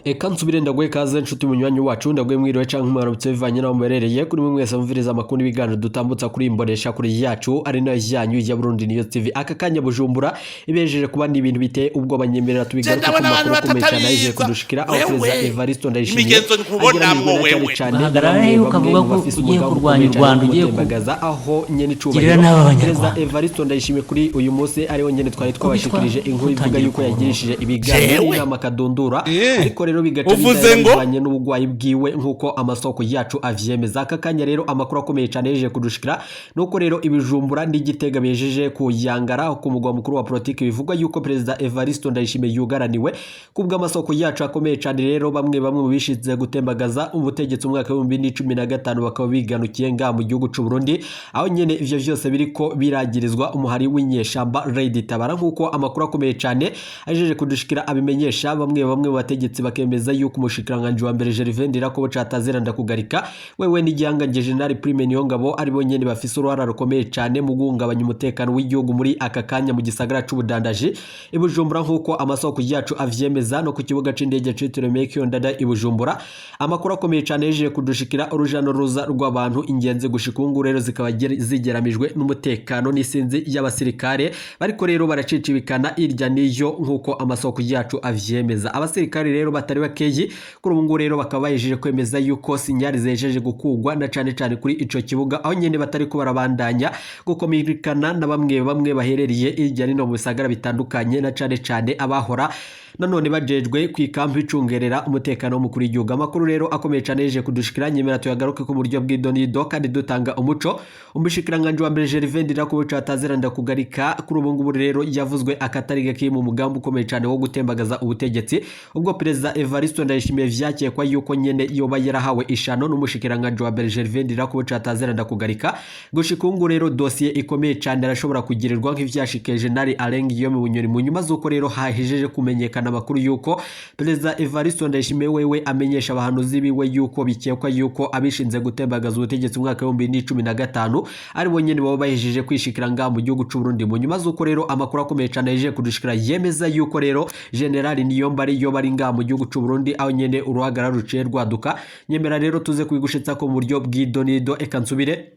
Eka nsubire ndaguhe kaze, nshuti munywanyi wacu. Ndaguhe mwiriwe canke mwaramutse, bivanye n'aho muherereye. Kuri mwe mwese mumviriza amakuru n'ibiganiro dutambutsa kuri imbonesha kuri yacu, ari nayo yanyu ya Burundi News TV. Aka kanya Bujumbura ibejeje kuba ni ibintu biteye ubwoba. Nyemerera tubigaruke ku Ndabona abantu makuru akomeye cyane ahejeje batatabiza. kudushikira, aho Wewe, Perezida Evariste Ndayishimiye imigenzo nkubonamwo ageramiwe na cyane wewe. cyane na Uhagarara bamwe hehe bamwe ukavuga mu ko bafise ugiye umugambi kurwanya ukomeye u cyane Rwanda, wo ugiye kumutembagaza, aho nyene kugirira icubahiro nabi Abanyarwanda? Perezida Evariste Ndayishimiye kuri uyu munsi ariho nyene twari twabashikirije inkuru ivuga Utangiye yuko kuboroga. yagirishije ibiganiro Jewe? n'inama kadundura, ariko rero bigaca Uvuze bidahera ngo? bivanye n'ubugwayi bwiwe, nk'uko amasoko yacu avyemeza. Aka kanya rero amakuru akomeye cyane yejeje kudushikira nuko rero ibijumbura n'igitega bejeje kuyangara ku mugwa mukuru wa politiki. Bivugwa yuko Perezida Evariste Ndayishimiye yugaraniwe. Kubw'amasoko yacu akomeye cyane rero, bamwe bamwe mu bishize gutembagaza ubutegetsi mu mwaka wa 2015 bakaba biganukiye ngaha mu gihugu c'u Burundi, aho nyene ivyo vyose biriko biragirizwa umuhari w'inyeshamba Red Tabara, nk'uko amakuru akomeye cyane ajeje kudushikira abimenyesha. Bamwe bamwe mu bategetsi bakemeza yuko umushikiranganji wa mbere Gervais Ndirakobuca atazira ndakugarika wewe n'igihangange General Prime Niyongabo ari bo nyene bafise uruhara rukomeye cyane mu guhungabanya umutekano w'igihugu muri aka kanya mu gisagara c'ubudandaji i Bujumbura, nk'uko amasoko yacu avyemeza. No ku kibuga c'indege citiriwe Melchior Ndadaye i Bujumbura, amakuru akomeye cyane yejeje kudushikira, uruja n'uruza rw'abantu, ingenzi, gushika ubu ngubu rero zikaba zigeramijwe n'umutekano n'isinzi y'abasirikare bariko rero baracicibikana irya n'iyo, nk'uko amasoko yacu avyemeza. Abasirikare rero batari bakeyi kuri ubu ngubu rero bakaba bahejeje kwemeza yuko signal zejeje gukugwa, na cane cane kuri ico kibuga, aho nyene batariko barabandanya gukominikana na bamwe bamwe baherereye hirya nino mu bisagara bitandukanye, na cane cane abahora nanone bajejwe ku ikambi icungerera umutekano w'umukuru w'igihugu. Amakuru rero akomeye cane yeje kudushikira, nyemera tuyagaruke ku buryo bw'idonido kandi dutanga umuco. Umushikiranganji wa mbere Gervais Ndirakobuca atazira ndakugarika kuri ubu ngubu rero yavuzwe akatari gake mu mugambi ukomeye cane wo gutembagaza ubutegetsi, ubwo Perezida Evariste Ndayishimiye vyakekwa yuko nyene yoba yarahawe ishano n'umushikiranganji wa mbere Gervais Ndirakobuca atazira ndakugarika. Gushika ubu ngubu rero dosiye ikomeye cane arashobora kugirirwa nk'ivyashikiye General Alain Guillaume Bunyoni, mu nyuma z'uko rero hahejeje kumenyekana amakuru yuko Perezida Evariste Ndayishimiye wewe amenyesha abahanuzi biwe yuko bikekwa yuko abishinze gutembagaza ubutegetsi mu mwaka wa 2015 ari bo nyene baba bahejeje kwishikira ngaha mu gihugu c'u Burundi, mu nyuma z'uko rero amakuru akomeye cane yahejeje kudushikira yemeza yuko rero General Niyombare yoba ari ngaha mu gihugu c'u Burundi, aho nyene uruhagarara ruciye rwaduka. Nyemera rero tuze kubigushitsa ko mu buryo bw'idonido. Eka nsubire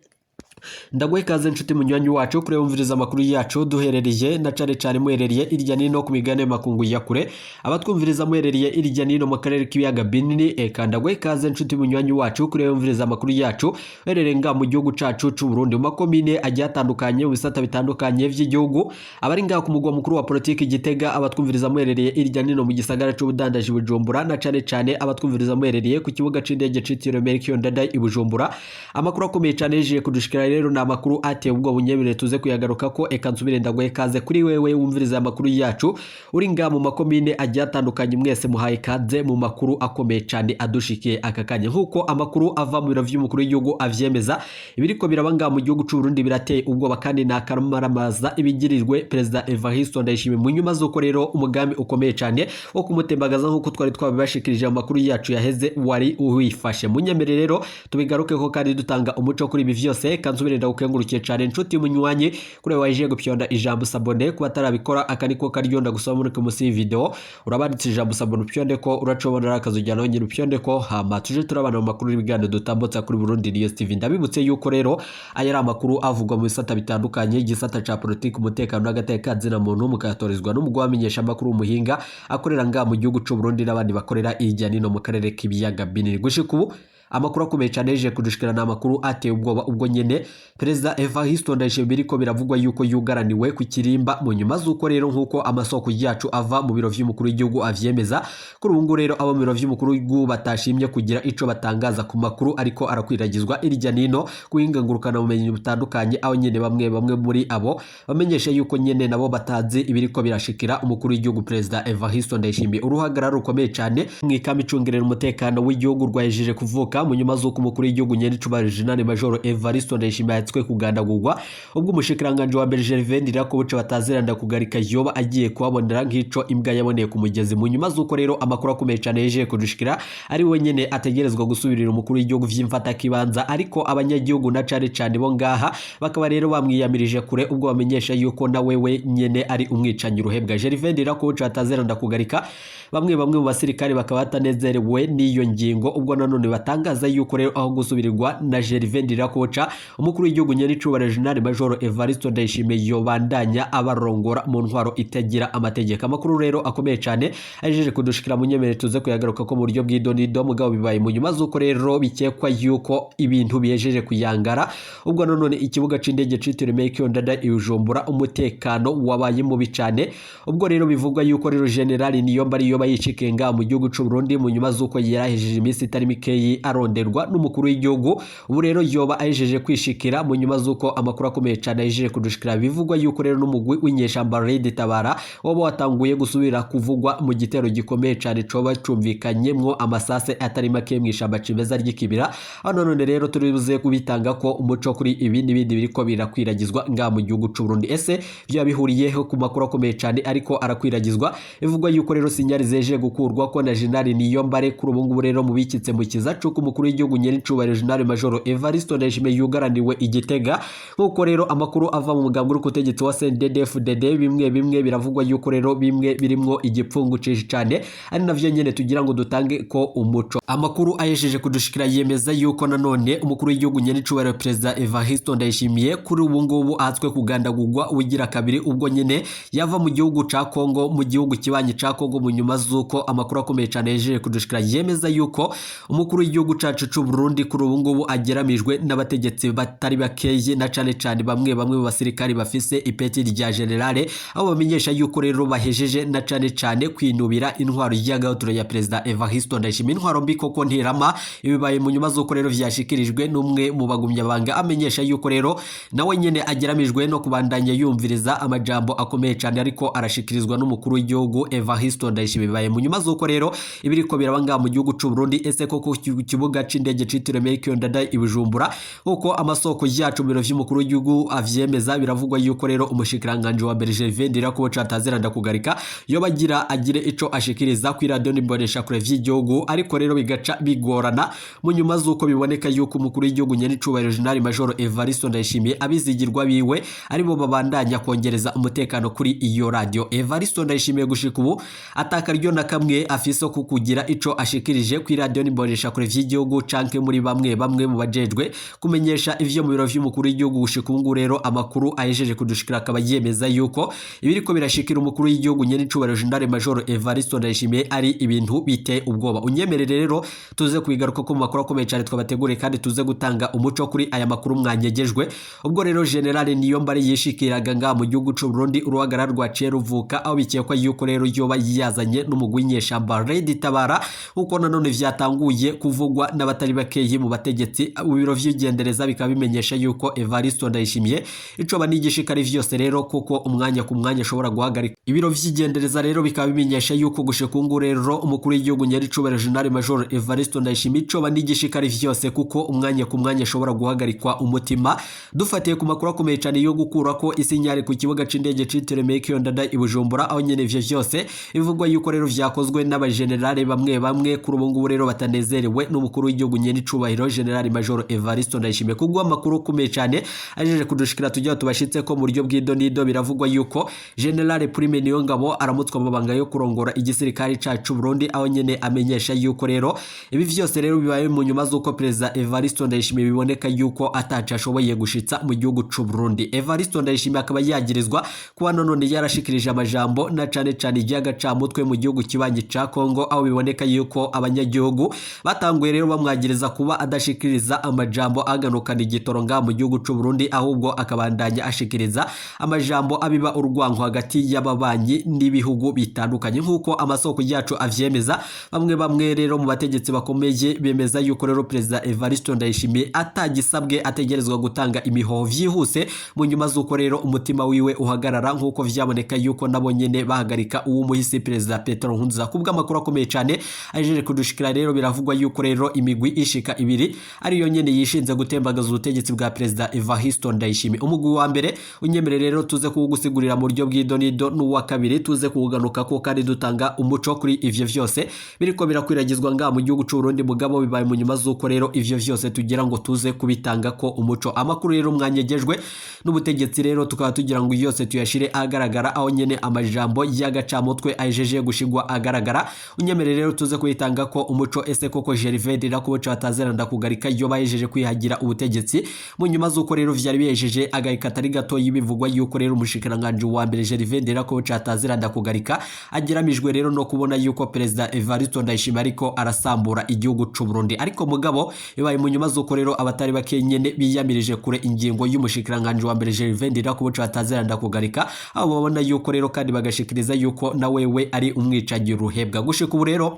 ndaguhe ikaze, nshuti munywanyi wacu, kure wumviriza amakuru yacu duherereye na cane cane muherereye irya nino ku migabane y'amakungu ya kure, abatwumviriza muherereye irya nino mu karere k'ibiyaga binini. Eka ndaguhe ikaze, nshuti munywanyi wacu, kure wumviriza amakuru yacu uherereye ngaha mu gihugu cacu c'u Burundi, mu makomine agiye atandukanye, mu bisata bitandukanye vy'igihugu, abari ngaha ku mugwa mukuru wa politiki Gitega, abatwumviriza muherereye irya nino mu gisagara c'ubudandaji Bujumbura, na cane cane abatwumviriza muherereye ku kibuga c'indege citiriwe Melchior Ndadaye i Bujumbura. Amakuru akomeye cane yejeje kudushikira rero ni amakuru ateye ubwoba, unyemerere tuze kuyagaruka ko. Eka nsubire ndaguhe kaze kuri wewe wumviriza amakuru yacu uri ngaha mu makomine agiye atandukanye. Mwese muhaye kaze mu makuru akomeye cyane adushikiye aka kanya. Nk'uko amakuru ava mu biro vy'umukuru w'igihugu avyemeza, ibiriko biraba ngaha mu gihugu c'u Burundi birateye ubwoba kandi ni akamaramaza ibigirirwe Perezida Evariste Ndayishimiye, mu nyuma z'uko rero umugambi ukomeye cyane wo kumutembagaza, nk'uko twari twabibashikirije mu makuru yacu yaheze, wari wifashe. Munyemere rero tubigarukeko kandi dutanga umuco kuri ibi vyose. Kansubire ndagukengurukiye cyane, nshuti munywanyi, kuri waje gupyonda ijambo s'abonner. Kuba atarabikora, aka niko karyo ndagusaba muri munsi video urabanditse ijambo s'abonner, upyonde ko uracobona akazujyana nawe nyine upyonde ko, hama tuje turabana mu makuru y'ibiganiro dutambutsa kuri Burundi News TV. Ndabibutse yuko rero aya ari amakuru avugwa mu bisata bitandukanye, igisata ca politiki, umutekano n'agateka na muntu, mukayatorizwa n'umugwi wamenyesha amakuru w'umuhinga akorera ngaha mu gihugu c'u Burundi n'abandi bakorera hirya nino mu karere k'ibiyaga binini. Gushika ubu amakuru akomeye cyane yeje kudushikira ni amakuru ateye ubwoba, ubwo nyene Perezida Evariste Ndayishimiye biriko biravugwa yuko yugaraniwe ku kirimba, mu nyuma z'uko rero, nk'uko amasoko yacu ava mu biro vy'umukuru w'igihugu avyemeza, kuri ubu ngubu rero abo mu biro vy'umukuru w'igihugu batashimye kugira ico batangaza ku makuru ariko arakwiragizwa irya nino kuhinga ngurukana bumenyi butandukanye, aho nyene bamwe bamwe muri abo bamenyesha yuko nyene nabo batazi ibiriko birashikira umukuru w'igihugu Perezida Evariste Ndayishimiye. Uruhagarara rukomeye cyane mu ikami icungerera umutekano w'igihugu rwahejeje kuvuka. gusohoka mu nyuma z'uko umukuru w'igihugu nyenicubahiro General Major Evariste Ndayishimiye yatswe kugandagurwa, ubwo umushikiranganje wa mbere Gervais Ndirakobuca bataziranda kugarika yoba agiye kuhabonera nk'ico imbwa yaboneye ku mugezi. Mu nyuma z'uko rero amakuru akomeye cane yeje kudushikira ari we nyene ategerezwa gusubirira umukuru w'igihugu vy'imfatakibanza, ariko abanyagihugu na cane cane bo ngaha bakaba rero bamwiyamirije kure ubwo bamenyesha yuko na wewe nyene ari umwicanyi ruhebwa. Gervais Ndirakobuca bataziranda kugarika, bamwe bamwe mu basirikare bakaba batanezerewe n'iyo ngingo, ubwo nanone batangaza yuko rero aho gusubirirwa na Gervais Ndirakobuca umukuru w'igihugu nyenicubahiro General Major Evariste Ndayishimiye yobandanya abarongora mu ntwaro itagira amategeko. Amakuru rero akomeye cyane ajeje kudushikira mu nyemere tuze kuyagaruka ko mu buryo bw'idonido, mugabo bibaye mu nyuma z'uko rero bikekwa yuko ibintu bihejeje kuyangara, ubwo nanone ikibuga c'indege citiriwe Melchior Ndadaye i Bujumbura umutekano wabaye mubi cyane, ubwo rero bivugwa yuko rero General Niyombare yoba yicikiye ngaha mu gihugu c'u Burundi mu nyuma z'uko yarahejeje iminsi itari mikeyi aronderwa n'umukuru w'igihugu. Ubu rero yoba ahejeje kwishikira mu nyuma z'uko amakuru akomeye cyane ahejeje kudushikira bivugwa yuko rero n'umugwi w'inyeshamba Red Tabara waba watanguye gusubira kuvugwa mu gitero gikomeye cyane coba cumvikanyemwo amasase atari make mw'ishamba cimeza ry'ikibira. Hano none rero turi buze kubitanga ko umuco kuri ibi n'ibindi biriko birakwiragizwa ngaha mu gihugu c'u Burundi. Ese vyoba bihuriyeho ku makuru akomeye cyane ariko arakwiragizwa bivugwa yuko rero sinyari zeje gukurwa ko na General Niyombare kuri ubu ngubu rero mubikitse mu kiza c'uko umukuru w'igihugu nyenicubahiro General Major Evariste Ndayishimiye yugaraniwe igitega, nk'uko rero amakuru ava mu mugambwe uri ku butegetsi wa CNDD-FDD bimwe bimwe biravugwa yuko rero bimwe birimwo igipfungu cinshi cane, ari navyo nyene tugira ngo dutange ko umuco. Amakuru ahejeje kudushikira yemeza yuko nanone umukuru w'igihugu nyenicubahiro Perezida Evariste Ndayishimiye kuri ubu ngubu ahatswe kugandagurwa ugira kabiri, ubwo nyene yava mu gihugu ca Kongo, mu gihugu kibanyi ca Kongo, mu nyuma z'uko amakuru akomeye cane ahejeje kudushikira yemeza yuko umukuru w'igihugu cacu c'u Burundi kuri ubu ngubu ageramijwe n'abategetsi batari bakeye, na cane cane bamwe bamwe mu basirikari bafise ipeti rya generale, aho bamenyesha yuko rero bahejeje na cane cane kwinubira intwaro y'agahotora ya Perezida Evariste Ndayishimiye. Intwaro mbi koko ntirama. Ibibaye mu nyuma z'uko rero vyashikirijwe n'umwe mu bagumyabanga amenyesha yuko rero nawe nyene ageramijwe no kubandanya yumviriza amajambo akomeye cane ariko arashikirizwa n'umukuru w'igihugu Evariste Ndayishimiye. Bibaye mu nyuma z'uko rero ibiriko biraba ngaha mu gihugu c'u Burundi. Ese koko ku kibuga c'indege citiriwe Melchior Ndadaye i Bujumbura, uko amasoko yacu mu biro vy'umukuru w'igihugu avyemeza, biravugwa yuko rero umushikiranganje wa mbere Gervais Ndirakobuca ataziranda kugarika yoba agira agire ico ashikiriza kuri radio n'imbonesha kure vy'igihugu, ariko rero bigaca bigorana mu nyuma z'uko biboneka yuko umukuru w'igihugu nyenicubahiro General Major Evariste Ndayishimiye abizigirwa biwe aribo babandanya kongereza umutekano kuri iyo radio. Evariste Ndayishimiye gushika ubu atakaryo na kamwe afise ko kugira ico ashikirije kuri radio n'imbonesha kure vy'igihugu canke muri bamwe bamwe mu bajejwe kumenyesha ivyo mu biro vy'umukuru w'igihugu. Gushika ubu rero amakuru ahejeje kudushikira akaba yemeza yuko ibiriko birashikira umukuru w'igihugu nyenicubahiro General Major Evariste Ndayishimiye ari ibintu biteye ubwoba. Unyemerere rero tuze kubigaruka ko mu makuru akomeye cyane twabateguriye, kandi tuze gutanga umuco kuri aya makuru mwanyegejwe. Ubwo rero General Niyombare yishikiraga ngaha mu gihugu c'u Burundi, uruhagarara rwaciye ruvuka aho bikekwa yuko rero yoba yazanye n'umugwi w'inyeshamba Red Tabara, uko nanone vyatanguye kuvugwa n'abatari bakeyi mu bategetsi. Ibiro vy'igendereza bikaba bimenyesha yuko Evariste Ndayishimiye ico banigishikari vyose rero kuko umwanya ku mwanya ashobora guhagarika. Ibiro vy'igendereza rero bikaba bimenyesha yuko gushika ubu rero umukuru w'igihugu nyenicubahiro General Major Evariste Ndayishimiye ico banigishikari vyose kuko umwanya ku mwanya ashobora guhagarikwa umutima. Dufatiye ku makuru akomeye cyane yo gukura ko isinyari ku kibuga c'indege citiriwe Melchior Ndadaye i Bujumbura, aho nyene ivyo vyose bivugwa yuko rero vyakozwe n'abagenerale bamwe bamwe kuri ubu ngubu rero batanezerewe n'umukuru w'igihugu nyenicubahiro General Major Evariste Ndayishimiye. Kubwo amakuru akomeye cyane ajeje kudushikira tujya tubashitse ko mu buryo bw'idonido, biravugwa yuko General Prime Niyongabo aramutswa amabanga yo kurongora igisirikare cacu Burundi, aho nyene amenyesha yuko rero ibi vyose rero bibaye mu nyuma z'uko Perezida Evariste Ndayishimiye biboneka yuko ataca ashoboye gushitsa mu gihugu c'u Burundi. Evariste Ndayishimiye akaba yagirizwa kuba none yarashikirije amajambo na cane cane iry'agacamutwe mu gihugu kibanyi ca Kongo, aho biboneka yuko abanyagihugu batanguye rero bamwagiriza kuba adashikiriza amajambo aganukana igitoro ngaha mu gihugu c'u Burundi, ahubwo akabandanya ashikiriza amajambo abiba urwanko hagati y'ababanyi n'ibihugu bitandukanye, nk'uko amasoko yacu avyemeza. Bamwe bamwe rero mu bategetsi bakomeye bemeza yuko rero Perezida Evariste Ndayishimiye atagisabwe ategerezwa gutanga imihoho vyihuse mu nyuma z'uko rero umutima wiwe uhagarara, nk'uko vyaboneka yuko nabo nyene bahagarika uw'umuhisi Perezida Petero Nkurunziza. Kubw'amakuru akomeye cane ajeje kudushikira rero biravugwa yuko rero rero imigwi ishika ibiri ariyo nyene yishinze gutembagaza ubutegetsi bwa Perezida Evariste Ndayishimiye. Umugwi wa mbere unyemere rero tuze kuwugusigurira mu buryo bw'idonido, n'uwa kabiri tuze kuwuganuka ko kandi dutanga umuco kuri ivyo vyose biriko birakwiragizwa ngaha mu gihugu c'u Burundi. Mugabo bibaye mu nyuma z'uko rero ivyo vyose tugira ngo tuze kubitanga ko umuco. Amakuru rero mwanyegejwe n'ubutegetsi rero tukaba tugira ngo yose tuyashire ahagaragara, aho nyene amajambo y'agacamutwe ajeje gushigwa agaragara. Unyemere rero tuze kuyitanga ko umuco. Ese koko Gervais Ndirakobuca batazera Ndakugarika yo bahejeje kwihagira ubutegetsi mu nyuma z'uko rero vyari bihejeje agahika atari gato y'ibivugwa yuko rero umushikiranganje wa mbere Gervais Ndirakobuca batazera Ndakugarika ageramijwe rero no kubona yuko Perezida Evariste Ndayishimiye ariko arasambura igihugu c'u Burundi. Ariko mugabo bibaye mu nyuma z'uko rero abatari bake nyene biyamirije kure ingingo y'umushikiranganje wa mbere Gervais Ndirakobuca batazera Ndakugarika, aho babona yuko rero kandi bagashikiriza yuko na wewe ari umwicanyi ruhebwa. Gushika ubu rero,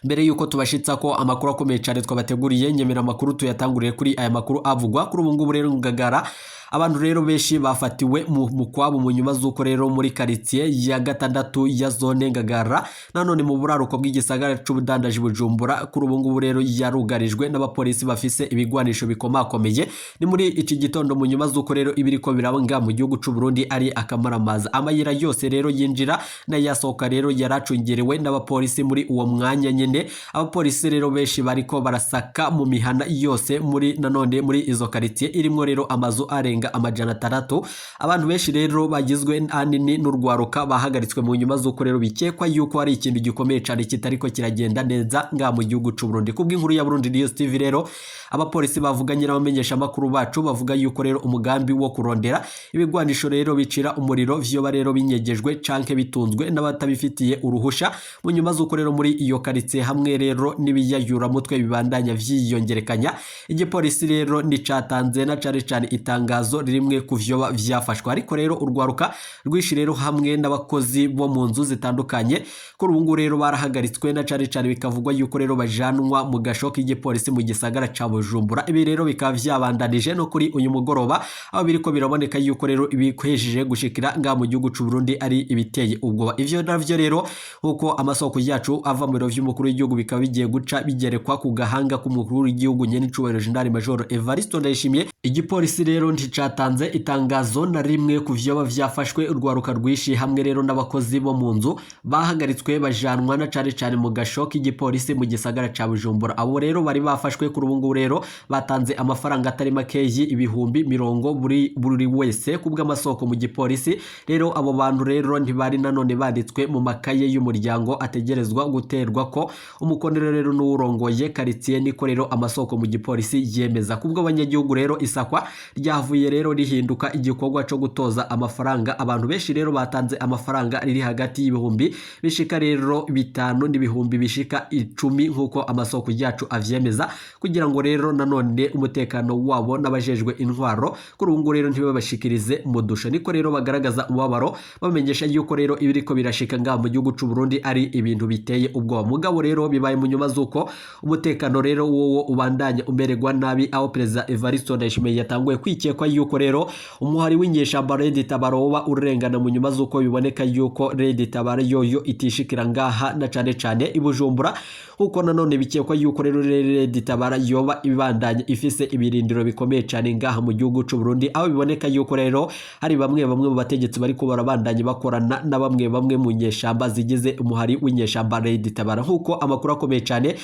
mbere yuko tubashitsa ko amakuru akomeye cyane twabateguriye, nyemera amakuru tuyatanguriye kuri aya makuru avugwa kuri ubu ngubu rero. Ngagara abantu rero benshi bafatiwe mu kwabo mu nyuma z'uko rero muri quartier ya gatandatu ya zone Ngagara, nanone mu buraruko bw'igisagara c'ubudandaji Bujumbura, kuri ubu ngubu rero yarugarijwe n'abapolisi bafise ibigwanisho bikomakomeye. Ni muri iki gitondo mu nyuma z'uko rero ibiriko biraba mu gihugu c'u Burundi ari akamaramaza. Amayira yose rero yinjira n'ayasohoka rero yaracungerewe n'abapolisi. Muri uwo mwanya nyene abapolisi rero benshi bariko barasaka mu mihana yose muri nanone muri izo quartier irimwo rero amazu arenga 600. Abantu benshi rero bagizwe ahanini n'urwaruka bahagaritswe mu nyuma z'uko rero bikekwa yuko hari ikintu gikomeye cyane kitariko kiragenda neza nga mu gihugu c'u Burundi. Kubw'inkuru ya Burundi News TV rero, abapolisi bavuganye n'abamenyesha makuru bacu bavuga yuko rero umugambi wo kurondera ibigwanisho rero bicira umuriro vyoba rero binyegejwe canke bitunzwe n'abatabifitiye uruhusha, mu nyuma z'uko rero muri iyo quartier hamwe rero n'ibiyayura mutwe bibandanya vyiyongerekanya. Igipolisi rero nticatanze na cane cane itangazo rimwe ku vyoba vyafashwe, ariko rero urwaruka rwinshi rero hamwe n'abakozi bo mu nzu zitandukanye kuri ubu ngubu rero barahagaritswe, na cane cane bikavugwa yuko rero bajanwa mu gasho k'igipolisi mu gisagara ca Bujumbura. Ibi rero bikaba vyabandanije no kuri uyu mugoroba, aho biriko biraboneka yuko rero ibikwejeje gushikira nga mu gihugu c'u Burundi ari ibiteye ubwoba. Ivyo navyo rero, nkuko amasoko yacu ava mu biro vy'umukuru w'igihugu, bikaba bigiye guca bigerekwa ku gahanga k'umukuru w'igihugu nyene icubahiro General Major Evariste Ndayishimiye. Igipolisi rero nticatanze itangazo na rimwe ku vyoba vyafashwe. Urwaruka rwishi hamwe rero n'abakozi bo mu nzu bahagaritswe bajanwa na cane cane mu gasho k'igipolisi mu gisagara ca Bujumbura. Abo rero bari bafashwe kuri ubu ngubu rero batanze amafaranga atari makeyi, 20,000 buri wese. Kubw'amasoko mu gipolisi rero, abo bantu rero ntibari nanone banditswe mu makaye y'umuryango ategerezwa guterwa ko umukono rero n'uwurongoye quartier, niko rero amasoko mu gipolisi yemeza. Kubw'abanyagihugu rero, isakwa ryavuye rero rihinduka igikorwa co gutoza amafaranga. Abantu benshi rero batanze amafaranga riri hagati y'ibihumbi bishika rero 5 n'ibihumbi bishika 10, nk'uko amasoko yacu avyemeza, kugira ngo rero nanone umutekano wabo n'abajejwe intwaro kuri ubu ngubu rero ntibabashikirize mu dusho. Niko rero bagaragaza umubabaro, bamenyesha yuko rero ibiriko birashika ngaha mu gihugu c'u Burundi ari ibintu biteye ubwoba. Mugabo rero bibaye mu nyuma z'uko umutekano rero wowo ubandanya umererwa nabi, aho Perezida Evariste Ndayishimiye yatanguye kwikekwa yuko rero umuhari w'inyeshamba Red Tabara woba urengana, mu nyuma z'uko biboneka yuko Red Tabara yoyo itishikira ngaha na cane cane i Bujumbura, nkuko nanone bikekwa yuko rero Red Tabara yoba ibandanya ifise ibirindiro bikomeye cane ngaha mu gihugu c'u Burundi, aho biboneka yuko rero hari bamwe bamwe mu bategetsi bariko barabandanya bakorana na bamwe bamwe mu nyeshamba zigize umuhari w'inyeshamba Red Tabara, nkuko amakuru akomeye cane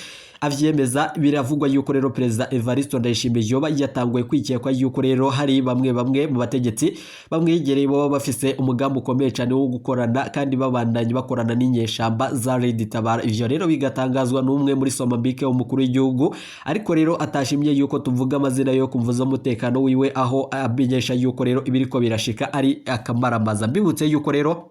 avyemeza. Biravugwa yuko rero Perezida Evariste Ndayishimiye yoba yatanguye kwikekwa yuko rero hari bamwe bamwe mu bategetsi bamwegereye baba bafise umugambi ukomeye cyane wo gukorana kandi babandanye bakorana n'inyeshamba za Red Tabara. Ivyo rero bigatangazwa n'umwe muri Somambike umukuru w'igihugu, ariko rero atashimye yuko tuvuga amazina yo kumvuza umutekano wiwe, aho amenyesha yuko rero ibiriko birashika ari akamaramaza. Mbibutse yuko rero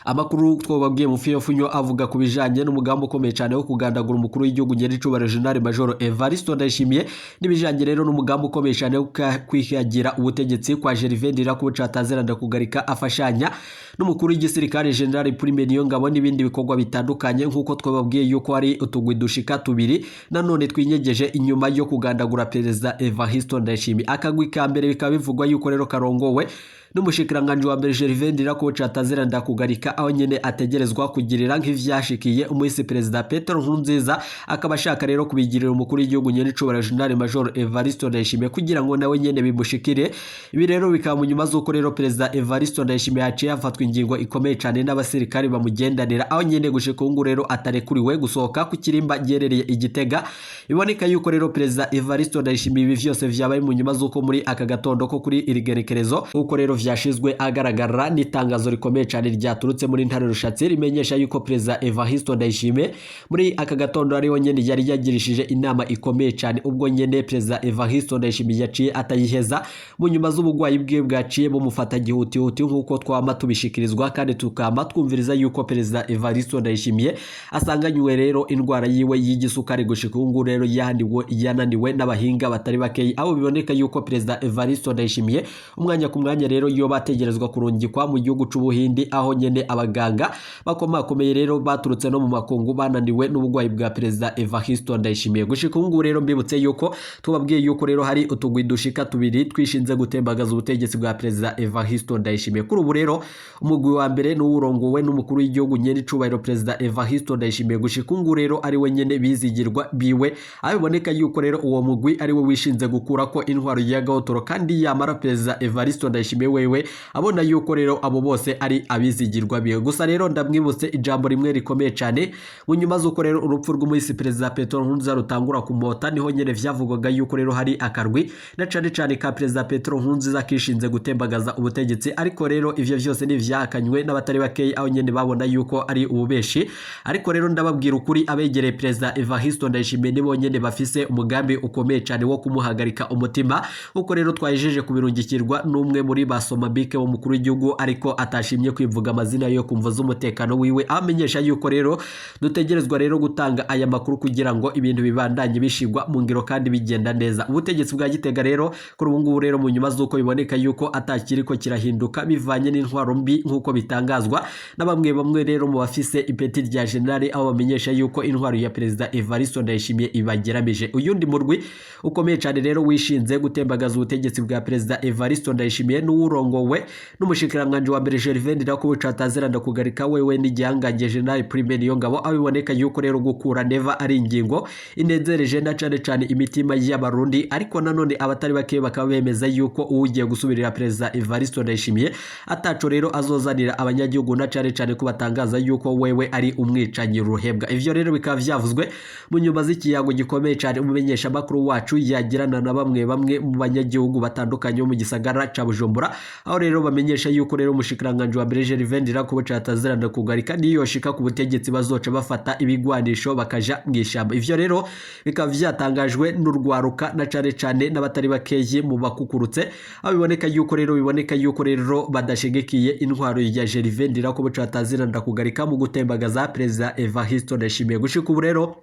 amakuru twababwiye mu fiyofunyo avuga ku bijanye n'umugambi ukomeye cyane wo kugandagura umukuru w'igihugu nyiricubahiro General Major Evariste Ndayishimiye, n'ibijanye rero n'umugambi ukomeye cyane wo kwihagira ubutegetsi kwa Gervais Ndirakobuca ataziranda Ndakugarika afashanya n'umukuru w'igisirikare General Prime Niyongabo, n'ibindi bikorwa bitandukanye, nk'uko twababwiye yuko hari utugwi dushika tubiri nanone twinyegeje inyuma yo kugandagura Perezida Evariste Ndayishimiye. Akagwi ka mbere bikaba bivugwa yuko rero karongowe n'umushikiranganje wa mbere Gervais Ndirakobuca ataziranda Ndakugarika. Gitega, aho nyene ategerezwa kugirira nk'ivyashikiye umuhisi perezida Petero Nkurunziza, akaba ashaka rero kubigirira umukuru w'igihugu nyene icubahiro General Major Evariste Ndayishimiye kugira ngo nawe nyene bimushikire. Ibi rero bikaba mu nyuma z'uko rero perezida Evariste Ndayishimiye yaciye hafatwa ingingo ikomeye cane n'abasirikari bamugendanira, aho nyene gushika ubu rero atarekuriwe gusohoka ku kirimba giherereye i Gitega. Biboneka yuko rero perezida Evariste Ndayishimiye ibi vyose vyabaye mu nyuma z'uko muri aka gatondo ko kuri iri gerekerezo, uko rero vyashizwe agaragara n'itangazo rikomeye cane ryaturutse muri Ntare Rushatsi rimenyesha yuko perezida Evariste Ndayishimiye muri aka gatondo ariho nyene yari yagirishije inama ikomeye cane, ubwo nyene perezida Evariste Ndayishimiye yaciye atayiheza mu nyuma z'ubugwayi bwiwe bwaciye bumufata gihutihuti, nk'uko twama tubishikirizwa kandi tukama twumviriza yuko perezida Evariste Ndayishimiye asanganywe rero indwara yiwe y'igisukari gushika ubu ngubu rero yananiwe n'abahinga batari bakeyi, aho biboneka yuko perezida Evariste Ndayishimiye umwanya ku mwanya rero yo bategerezwa kurungikwa mu gihugu c'Ubuhindi, aho nyene abaganga bakomakomeye rero baturutse no mu makungu bananiwe n'ubugwayi bwa perezida Evariste Ndayishimiye. Gushika ubu ngubu rero mbibutse yuko tubabwiye yuko rero hari utugwi dushika tubiri twishinze gutembagaza ubutegetsi bwa perezida Evariste Ndayishimiye. Kuri ubu rero umugwi wa mbere n'uwurongowe n'umukuru w'igihugu nyene icubahiro perezida Evariste Ndayishimiye, gushika ubu rero ari we nyene bizigirwa biwe, aho biboneka yuko rero uwo mugwi ari we wishinze gukurako intwaro ya gahotoro, kandi yamara perezida Evariste Ndayishimiye wewe abona yuko rero abo bose ari abizigirwa biwe. Gusa rero ndamwibutse ijambo rimwe rikomeye cane mu nyuma z'uko rero urupfu rw'umuhisi perezida Petero Nkurunziza rutangura kumota, niho nyene vyavugwaga yuko rero hari akarwi na cane cane ka perezida Petero Nkurunziza kishinze gutembagaza ubutegetsi, ariko rero ivyo vyose ni vyahakanywe n'abatari bakeyi, aho nyene babona yuko ari ububeshi. Ariko rero ndababwira ukuri, abegereye perezida Evariste Ndayishimiye nibo nyene bafise umugambi ukomeye cane wo kumuhagarika umutima, uko rero twajeje kubirungikirwa n'umwe muri ba Somambike w'umukuru w'igihugu, ariko atashimye kwivuga amazina yo kumva z'umutekano wiwe, amenyesha yuko rero dutegerezwa rero gutanga aya makuru kugira ngo ibintu bibandanye bishigwa mu ngiro kandi bigenda neza. Ubutegetsi bwa Gitega rero kuri ubu ngubu rero mu nyuma z'uko biboneka yuko atakiriko kirahinduka bivanye n'intwaro mbi, nk'uko bitangazwa na bamwe bamwe rero mu bafise ipeti rya generali, aho bamenyesha yuko intwaro ya perezida Evariste Ndayishimiye ibageramije. Uyundi murwi ukomeye cane rero wishinze gutembagaza ubutegetsi bwa perezida Evariste Ndayishimiye n'uwurongowe n'umushikiranganje wa mbere Gervais Ndirakobuca ataziranda kugarika wewe n'igihangange General Prime Niyongabo, aho biboneka yuko rero gukura Neva ari ingingo inezereje na cane cane imitima y'Abarundi, ariko nanone abatari bake bakaba bemeza yuko ugiye gusubirira perezida Evariste Ndayishimiye ataco rero azozanira abanyagihugu, na cane cane ko batangaza yuko wewe ari umwicanyi ruhebwa. Ivyo rero bikaba vyavuzwe mu nyuma z'ikiyago gikomeye cane umumenyesha makuru wacu yagirana na bamwe bamwe mu banyagihugu batandukanye bo mu gisagara ca Bujumbura, aho rero bamenyesha yuko rero umushikiranganje wa mbere Gervais Ndirakobuca atazirana kugarika niyoshika ku butegetsi bazoca bafata ibigwanisho bakaja mw'ishamba. Ivyo rero bikaba vyatangajwe n'urwaruka na cane cane n'abatari bakeyi mu bakukurutse, aho biboneka yuko rero badashigikiye intwaro ya Gervais Ndirakobuca atazirana kugarika mu gutembagaza perezida Evariste Ndayishimiye. Gushika ubu rero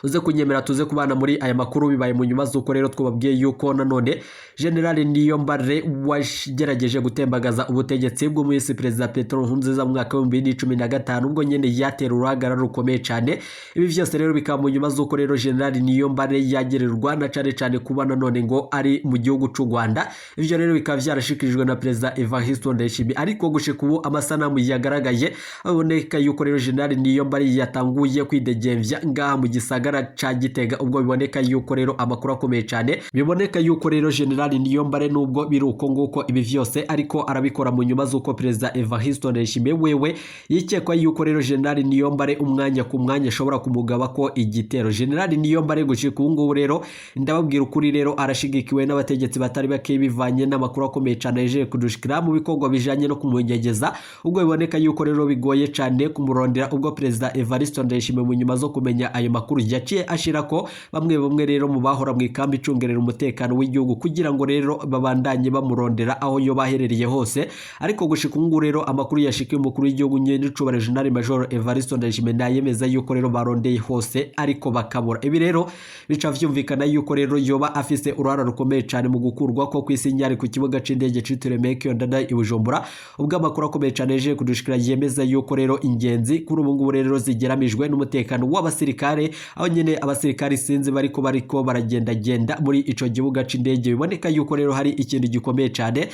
uze kunyemera tuze kubana muri aya makuru, bibaye mu nyuma z'uko rero twababwiye yuko nanone General Niyombare wagerageje gutembagaza ubutegetsi bw'umuhisi perezida Petero Nkurunziza mu mwaka wa 2015, ubwo nyene yatera uruhagarara rukomeye cane. Ibi vyose rero bikaba mu nyuma z'uko rero General Niyombare yagererwa na cane cane kuba nanone ngo ari mu gihugu c'u Rwanda. Ivyo rero bikaba vyarashikirijwe na perezida Evariste Ndayishimiye, ariko gushika ubu amasanamu yagaragaye aboneka yuko rero General Niyombare yatanguye kwidegemvya ngaha mu gisagara ca Gitega, ubwo biboneka yuko rero amakuru akomeye cane biboneka yuko rero General Niyombare, nubwo biri uko nguko, ibi vyose ariko arabikora mu nyuma z'uko perezida Evariste Ndayishimiye wewe yikekwa yuko rero General Niyombare umwanya ku mwanya ashobora kumugaba ko igitero. General Niyombare gushika ubu ngubu rero ndababwira ukuri rero arashigikiwe n'abategetsi batari bake, bivanye n'amakuru akomeye cane yaje kudushikira mu bikorwa bijanye no kumunyegeza, ubwo biboneka yuko rero bigoye cane kumurondera, ubwo perezida Evariste Ndayishimiye mu nyuma zo kumenya ayo makuru yaciye ashira ko bamwe bamwe rero mu bahora mu ikambi icungerera umutekano w'igihugu kugira ngo rero babandanye bamurondera aho yo baherereye hose. Ariko gushika ubu ngubu rero amakuru yashikiye umukuru w'igihugu nyene icubahiro General Major Evariste Ndayishimiye nayemeza yuko rero barondeye hose ariko bakabura. Ibi rero bica vyumvikana yuko rero yoba afise uruhara rukomeye cane mu gukurwa ko kw'isinyari ku kibuga c'indege citiriwe Melchior Ndadaye i Bujumbura, ubwo amakuru akomeye cane yaje kudushikira yemeza yuko rero ingenzi kuri ubu ngubu rero zigeramijwe n'umutekano w'abasirikare, aho nyene abasirikare sinzi bariko baragendagenda muri ico gibuga c'indege. Biboneka yuko rero hari ikintu gikomeye cane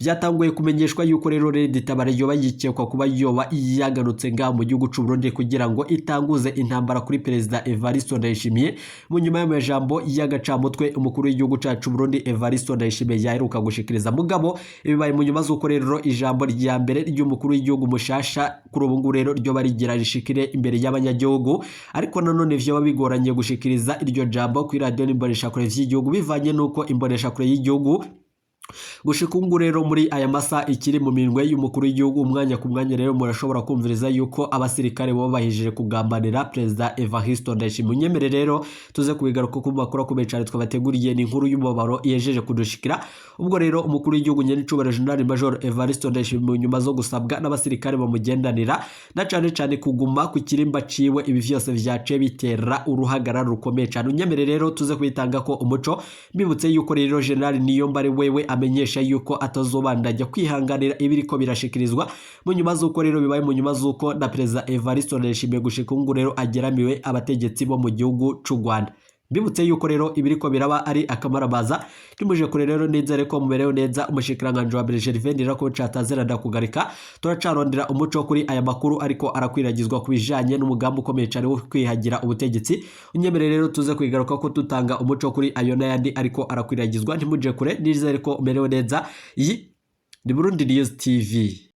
Byatanguye kumenyeshwa yuko rero Red Tabara yoba yikekwa kuba yoba yagarutse ngaha mu gihugu c'u Burundi kugira ngo itanguze intambara kuri Perezida Evariste Ndayishimiye, mu nyuma y'amajambo y'agacamutwe umukuru w'igihugu cacu Burundi Evariste Ndayishimiye yaheruka gushikiriza. Mugabo ibibaye mu nyuma z'uko rero ijambo rya mbere ry'umukuru w'igihugu mushasha kuri ubu ngubu rero ryo barigira rishikire imbere y'abanyagihugu, ariko nanone vyoba bigoranye gushikiriza iryo jambo kuri radiyo n'imboneshakure vy'igihugu, bivanye n'uko imboneshakure y'igihugu gushika ubu rero muri aya masa ikiri mu minwe y'umukuru w'igihugu. Umwanya ku mwanya rero murashobora kumviriza yuko abasirikare bo bahijije kugambanira Perezida Evariste Ndayishimiye. Unyemere rero tuze kubigaruka ku makuru akomeye cyane twabateguriye. Ni inkuru y'umubabaro yejeje kudushikira. Ubwo rero umukuru w'igihugu nyenicubahiro General Major Evariste Ndayishimiye, nyuma zo gusabwa n'abasirikare bamugendanira na cane cane kuguma ku kirimba ciwe, ibi vyose vyace bitera uruhagarara rukomeye cyane. Unyemere rero tuze kubitanga ko umuco. Mbibutse yuko rero General Niyombare wewe amenyesha yuko atazobandanya kwihanganira ibiriko birashikirizwa, mu nyuma z'uko rero bibaye mu nyuma z'uko na Perezida Evariste Ndayishimiye gushika ubu rero ageramiwe abategetsi bo mu gihugu c'u Rwanda. Mbibutse yuko rero ibiriko biraba ari akamaramaza. Nimuje kure rero, nizere ko muberewe neza. Umushikiranganji wa mbere Gervais Ndirakobuca atazera ndakugarika. Turacarondera umuco kuri aya makuru ariko arakwiragizwa ku bijanye n'umugambi ukomeye cyane wo kwihagira ubutegetsi. Unyemere rero tuze kwigaruka ko tutanga umuco kuri ayo n'ayandi ariko arakwiragizwa. Ntimuje kure, nizere ko umerewe neza. Iyi ni Burundi News TV.